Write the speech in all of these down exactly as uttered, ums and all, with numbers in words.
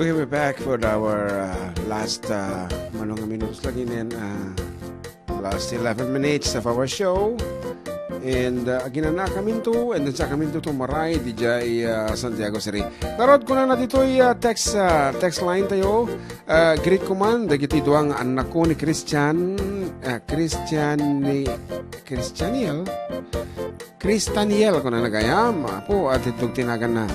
Okay, we're back for our, uh, last, uh, mano nga minutos lagi nen, uh, last eleven minutes of our show. And, uh, aginanakaminto, and then sa kaminto tumaray, di jay, uh, Santiago City. Narod ko na na ditoy, uh, text, uh, text line tayo. Uh, greet ko man, dagiti duwa nga annakko ni Christian, uh, Christian ni, Christianiel? Christaniel, kuna na gayam, apo, at itog tinagan na.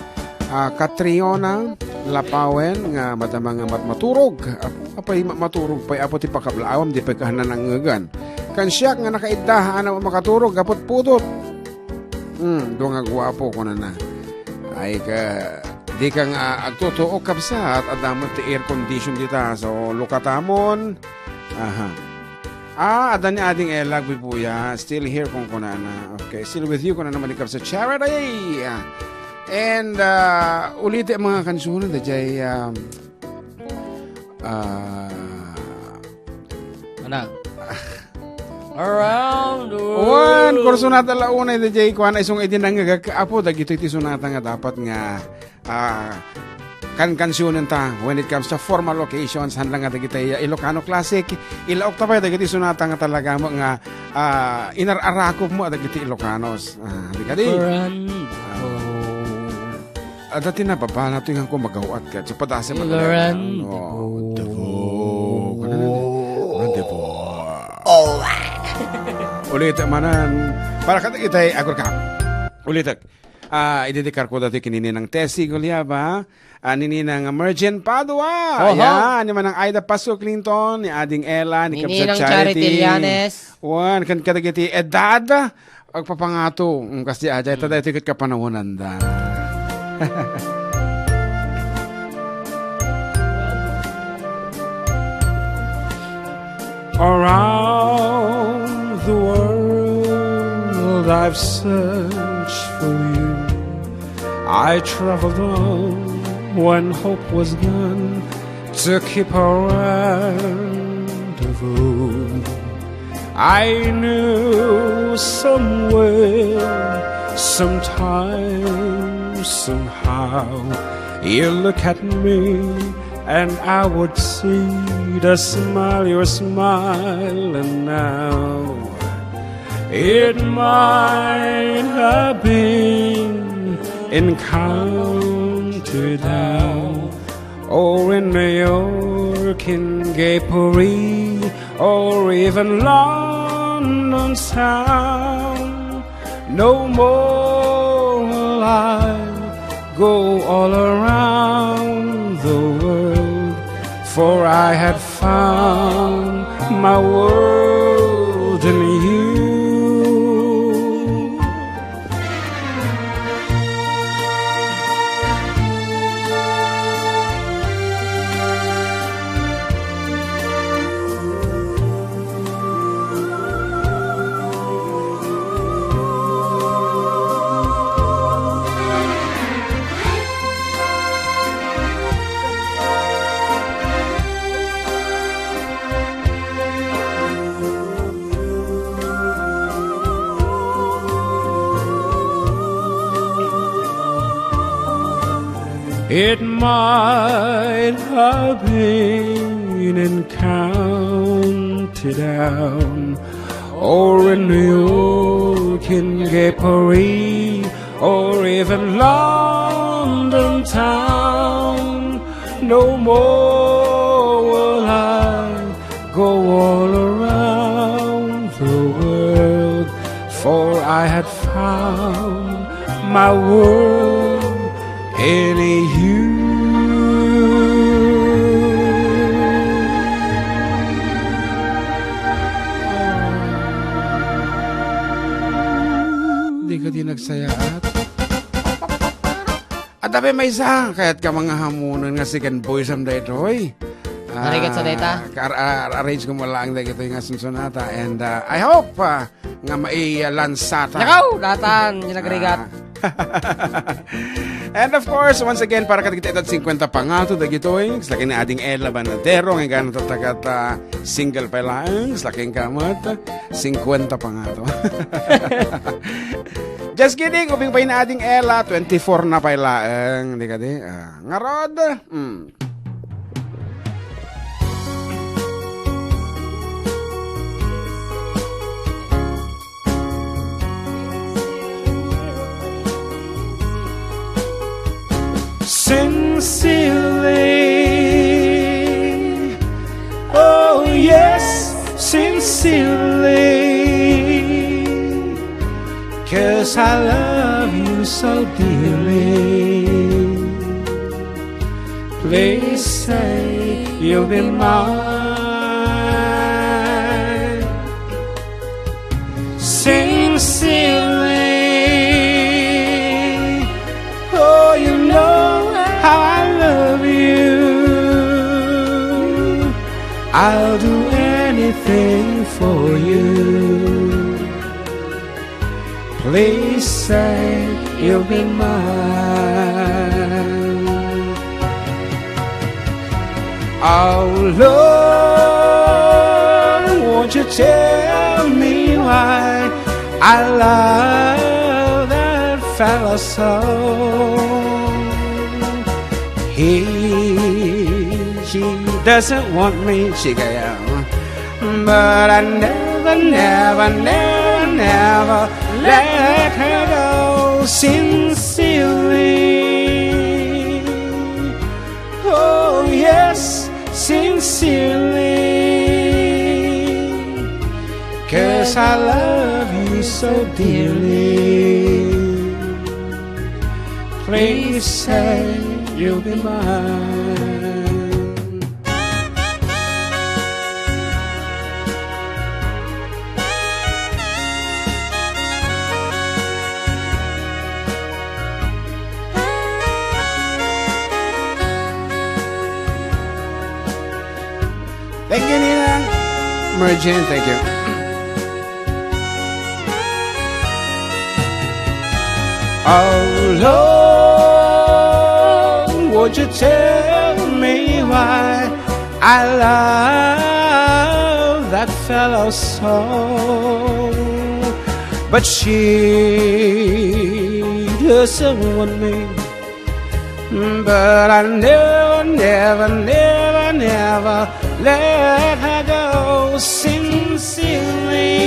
Ah, Catriona Lapawen, nga madama nga matmaturog. Apo, apay ma-, maturog pay, apo, ti pakablaawam, di pay kahanan nangngegan. Kan siak nga nakaidda, ano, makaturog, apot pudot. Hmm, dua nga guwapo, kuna na. Ay ka, di ka nga agtutuok, kabsat, adda met ti air condition dita, so, lukatamon. Aha. Ah, adda ni Ading Ella, agbubuya. Still here, kunkunana. Okay, still with you, kunana, malikap sa charity. Ah. And, uh, uliti ang mga kansunan, da jay, um, ah, Ana. Around the world. Wan, kursunata la unay, da jay, kuan, isung idi nangagak, apo, dagitoy ti sunata nga dapat nga ah, kankansionen ta when it comes to formal occasions, han lang nga dagiti, ah, Ilocano Classic, ilaok ta pay dagiti sunata nga talaga mo nga, ah, inar-arakop mo dagiti Ilocanos. Ah, di kadi? Kurang. Ah. Oh. Adda ti nababana to yung ko magaw-at ka. So, padasem mo talaga. Kurang. Oh, Devo. Devo. Ano na? Rendezvous. Oh. Ulit manan. Para kadagiti, agor ka. Ulitek. Ah, ididikar ko dati kini Ninang Tessie Gulyaba, ah, ni Ninang Merjen Padua. Oho. Ayan, ni Manang Aida Pasco Clinton, ni Ading Ella, ni Ni Kabsat Ninang Charity Charity. Llanes. Wan, kan kadagiti edad, agpapangato. Mm, kasi aja, ita Mm. dati ket kapanawanan da. Around the world I've searched for you. I traveled on when hope was gone to keep our rendezvous. I knew somewhere, sometime, somehow, you look at me and I would see the smile you're smiling now. It might have been in County Down, or in New York, in Gay Paris, or even London town. No more will I go all around the world, for I had found my world in you. It might have been in County Down, or in New York, in Gay Paris, or even London town. No more will I go all around the world, for I had found my world in you. Di ka di nagsayaat. At tabi may isa, kaya't ka mga hamunan nga second voice am daytoy. Narigat sa data? Ka-, ar-, ar-, arrange ko mo lang dagitoy nga sunsonata. And, ah, I hope, ah, nga mailansata. Nakaw! Datan, yung nagrigat. Ah. And of course, once again, para kadagiti edad singkwenta pangato dagitoy, sa kini Ading Ella Banadero, nga gana tatagat, ah, single pa lang, sa king kamot, singkwenta pangato. Just kidding, ubing pa ni Ading Ella, twenty-four na pa laeng, di ka di? Ah, ngarod, mm. Sincerely, oh yes, sincerely, 'cause I love you so dearly. Please say you'll be mine. Sincerely, oh, you know how I love you. I'll do anything for you. Please say you'll be mine. Oh Lord, won't you tell me why I love that fellow so? He, she doesn't want me, she gaya. But I never, never, never, never let her go. Sincerely, oh yes, sincerely, 'cause I love you so dearly. Please say you'll be mine. Thank you, Ninang. Mergin, thank you. Oh Lord, would you tell me why I love that fellow so? But she doesn't want me. But I never, never, never, never let her go. Sincerely,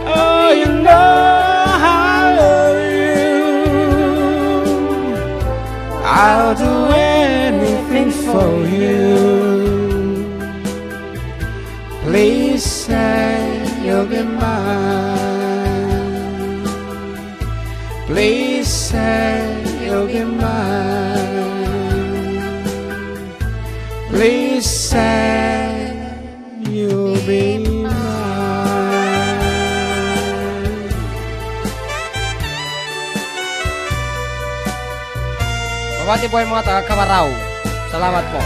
oh, you know I love you. I'll do anything for you. Please say you'll be mine. Please say you'll be mine. Please say you'll be mine. Mabati po yung mga taga Kamarao. Salamat po.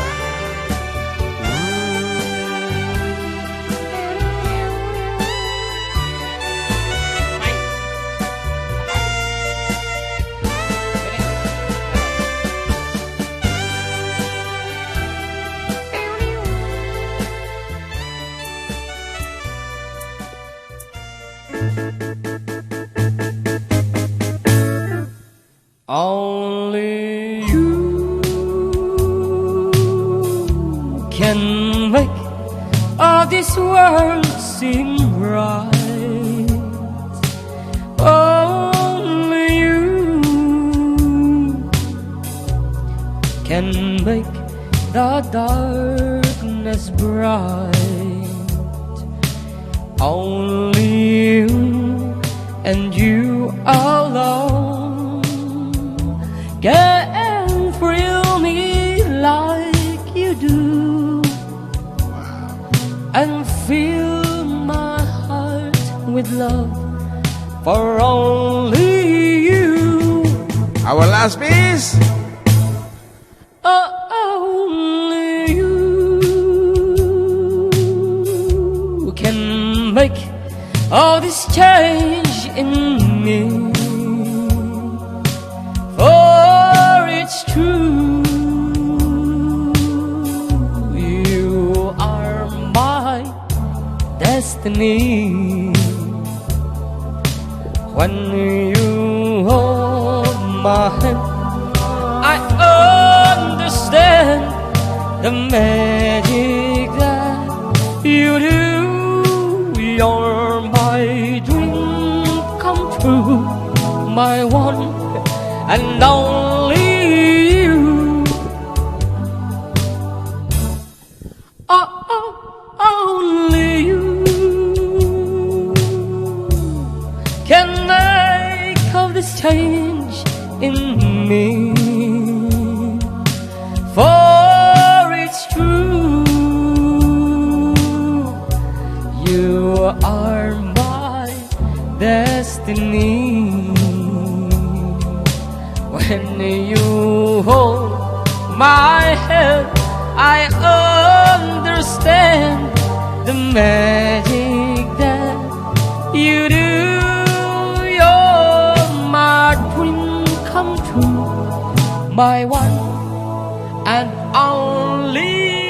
Only you can make all this world seem bright. Only you can make the darkness bright. Only you and you alone can thrill me like you do and fill my heart with love for only you. Our last piece. Oh, only you can make all this change in me. For it's true, you are my destiny. When you hold my hand, I understand the magic that you do. You're my dream come true, my one And only you, oh, oh, only you can make all this change in me. For it's true, you are my destiny. When you hold my hand, I understand the magic that you do. You're my dream come true, my one and only.